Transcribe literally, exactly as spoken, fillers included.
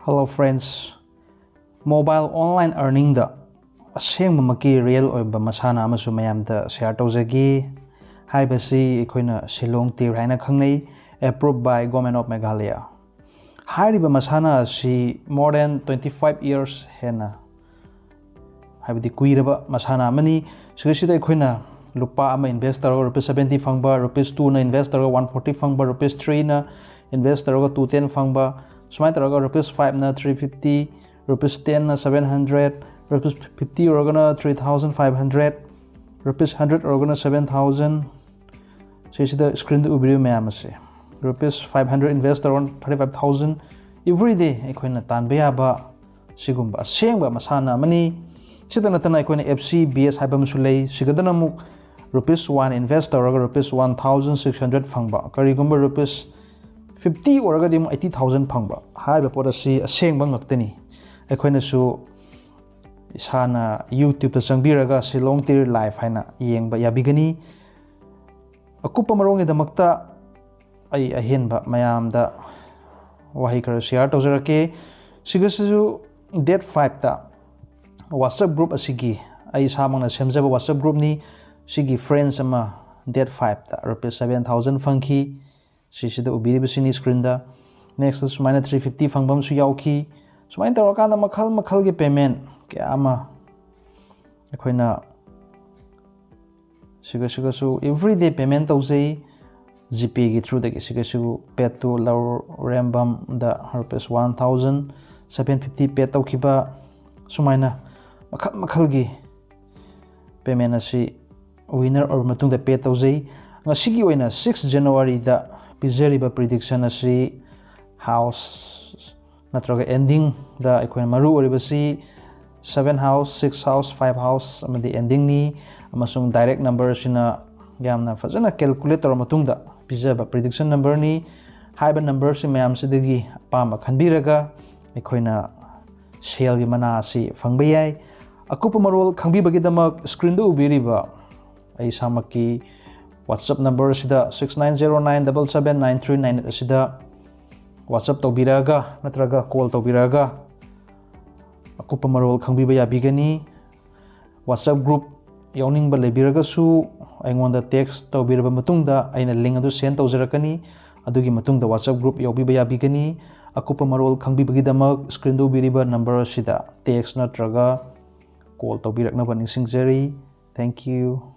Hello friends, mobile online earningꯗ ꯑꯁꯦꯡꯕꯃꯛꯀꯤ real ꯑꯣꯏꯕ ꯃꯁꯥꯟꯅ ꯑꯃꯁꯨ ꯃꯌꯥꯝꯗ share ꯇꯧꯖꯒꯦ꯫ ꯍꯥꯏꯕꯁꯤ ꯑꯩꯈꯣꯏꯅ Shillong Tir ꯍꯥꯏꯅ ꯈꯪꯅꯩ, approved by Government of Meghalaya꯫ ꯍꯥꯏꯔꯤꯕ ꯃꯁꯥꯟꯅ ꯑꯁꯤ more than twenty five years ꯍꯦꯟꯅ, ꯍꯥꯏꯕꯗꯤ ꯀꯨꯏꯔꯕ ꯃꯁꯥꯟꯅ ꯑꯃꯅꯤ꯫ ꯁꯤꯗꯩꯁꯤꯗ ꯑꯩꯈꯣꯏꯅ ꯂꯨꯄꯥ ꯑꯃ invest ꯇꯧꯔꯒ rupees seventy ꯐꯪꯕ, rupees twoꯅ invest ꯇꯧꯔꯒ one forty ꯐꯪꯕ, rupees threeꯅ invest ꯇꯧꯔꯒ two ten ꯐꯪꯕ, ꯁꯨꯃꯥꯏꯅ ꯇꯧꯔꯒ rupees fiveꯅ three fifty, rupees tenꯅ seven hundred, rupees fifty ꯑꯣꯏꯔꯒꯅ three thousand five hundred, rupees hundred ꯑꯣꯏꯔꯒꯅ seven thousand꯫ ꯁꯤꯁꯤꯗ screenꯗ ꯎꯕꯤꯔꯤꯕ ꯃꯌꯥꯝ ꯑꯁꯦ, rupees five hundred invest ꯇꯧꯔꯒ thirty five thousand every day ꯑꯩꯈꯣꯏꯅ ꯇꯥꯟꯕ ꯌꯥꯕ ꯁꯤꯒꯨꯝꯕ ꯑꯁꯦꯡꯕ ꯃꯁꯥꯟꯅ ꯑꯃꯅꯤ꯫ ꯁꯤꯇ ꯅꯠꯇꯅ ꯑꯩꯈꯣꯏꯅ F C B S ꯍꯥꯏꯕ ꯑꯃꯁꯨ ꯂꯩ꯫ ꯁꯤꯒꯗꯅ ꯑꯃꯨꯛ rupees one invest ꯇꯧꯔꯒ rupees one thousand six hundred ꯐꯪꯕ, ꯀꯔꯤꯒꯨꯝꯕ rupees fifty ꯑꯣꯏꯔꯒꯗꯤ ꯑꯃꯨꯛ eighty thousand ꯐꯪꯕ꯫ ꯍꯥꯏꯔꯤꯕ ꯄꯣꯠ ꯑꯁꯤ ꯑꯁꯦꯡꯕ ꯉꯥꯛꯇꯅꯤ꯫ ꯑꯩꯈꯣꯏꯅꯁꯨ ꯏꯁꯥꯅ YouTubeꯇ ꯆꯪꯕꯤꯔꯒ Shillong Tir Live ꯍꯥꯏꯅ ꯌꯦꯡꯕ ꯌꯥꯕꯤꯒꯅꯤ꯫ ꯑꯀꯨꯞꯄ ꯃꯔꯣꯜꯒꯤꯗꯃꯛꯇ ꯑꯩ ꯑꯍꯦꯟꯕ ꯃꯌꯥꯝꯗ ꯋꯥꯍꯩ ꯈꯔ share ꯇꯧꯖꯔꯛꯀꯦ꯫ ꯁꯤꯒꯁꯤꯁꯨ date fiveꯇ WhatsApp group ꯑꯁꯤꯒꯤ, ꯑꯩ ꯏꯁꯥꯃꯛꯅ ꯁꯦꯝꯖꯕ WhatsApp groupꯅꯤ꯫ ꯁꯤꯒꯤ friends ꯑꯃ date fiveꯇ rupees seven thousand ꯐꯪꯈꯤ꯫ ꯁꯤꯁꯤꯗ ꯎꯕꯤꯔꯤꯕꯁꯤꯅꯤ screenꯗ꯫ Nextꯇ ꯁꯨꯃꯥꯏꯅ three fifty ꯐꯪꯕ ꯑꯃꯁꯨ ꯌꯥꯎꯈꯤ꯫ ꯁꯨꯃꯥꯏꯅ ꯇꯧꯔꯀꯥꯟꯗ ꯃꯈꯜ ꯃꯈꯜꯒꯤ payment ꯀꯌꯥ ꯑꯃ ꯑꯩꯈꯣꯏꯅ ꯁꯤꯒ, ꯁꯤꯒꯁꯨ everyday payment ꯇꯧꯖꯩ꯫ GPayꯒꯤ throughꯗꯒꯤ ꯁꯤꯒꯁꯨ paid to ꯂꯧꯔꯦꯝꯕꯝꯗ rupees one thousand seven fifty paid ꯇꯧꯈꯤꯕ, ꯁꯨꯃꯥꯏꯅ ꯃꯈꯜ ꯃꯈꯜꯒꯤ payment ꯑꯁꯤ winner ꯑꯣꯏꯔꯕ ꯃꯇꯨꯡꯗ paid ꯇꯧꯖꯩ꯫ ꯉꯁꯤꯒꯤ ꯑꯣꯏꯅ six Januaryꯗ ꯄꯤꯖꯔꯤꯕ prediction ꯑꯁꯤ house ꯅꯠꯇ꯭ꯔꯒ endingꯗ ꯑꯩꯈꯣꯏꯅ ꯃꯔꯨ ꯑꯣꯏꯔꯤꯕꯁꯤ seven house, six house, five house ꯑꯃꯗꯤ endingꯅꯤ꯫ ꯑꯃꯁꯨꯡ direct number ꯑꯁꯤꯅ ꯌꯥꯝꯅ ꯐꯖꯅ calculate ꯇꯧꯔꯕ ꯃꯇꯨꯡꯗ ꯄꯤꯖꯕ prediction numberꯅꯤ꯫ ꯍꯥꯏꯔꯤꯕ numberꯁꯤ ꯃꯌꯥꯝꯁꯤꯗꯒꯤ ꯑꯄꯥꯝꯕ ꯈꯟꯕꯤꯔꯒ ꯑꯩꯈꯣꯏꯅ ꯁꯦꯜꯒꯤ ꯃꯅꯥ ꯑꯁꯤ ꯐꯪꯕ ꯌꯥꯏ꯫ ꯑꯀꯨꯞꯄ ꯃꯔꯣꯜ ꯈꯪꯕꯤꯕꯒꯤꯗꯃꯛ screenꯗ ꯎꯕꯤꯔꯤꯕ ꯑꯩ ꯏꯁꯥꯃꯛꯀꯤ WhatsApp number ꯑꯁꯤꯗ six nine zero nine double seven nine three nine eight ꯑꯁꯤꯗ WhatsApp ꯇꯧꯕꯤꯔꯛꯑꯒ ꯅꯠꯇ꯭ꯔꯒ call ꯇꯧꯕꯤꯔꯛꯑꯒ ꯑꯀꯨꯞꯄ ꯃꯔꯣꯜ ꯈꯪꯕꯤꯕ ꯌꯥꯕꯤꯒꯅꯤ꯫ WhatsApp group ꯌꯥꯎꯅꯤꯡꯕ ꯂꯩꯕꯤꯔꯒꯁꯨ ꯑꯩꯉꯣꯟꯗ text ꯇꯧꯕꯤꯔꯕ ꯃꯇꯨꯡꯗ ꯑꯩꯅ link ꯑꯗꯨ send ꯇꯧꯖꯔꯛꯀꯅꯤ꯫ ꯑꯗꯨꯒꯤ ꯃꯇꯨꯡꯗ WhatsApp group ꯌꯥꯎꯕꯤꯕ ꯌꯥꯕꯤꯒꯅꯤ꯫ ꯑꯀꯨꯞꯄ ꯃꯔꯣꯜ ꯈꯪꯕꯤꯕꯒꯤꯗꯃꯛ screenꯗ ꯎꯕꯤꯔꯤꯕ number ꯑꯁꯤꯗ text ꯅꯠꯇ꯭ꯔꯒ call ꯇꯧꯕꯤꯔꯛꯅꯕ ꯅꯤꯡꯁꯤꯡꯖꯔꯤ꯫ Thank you꯫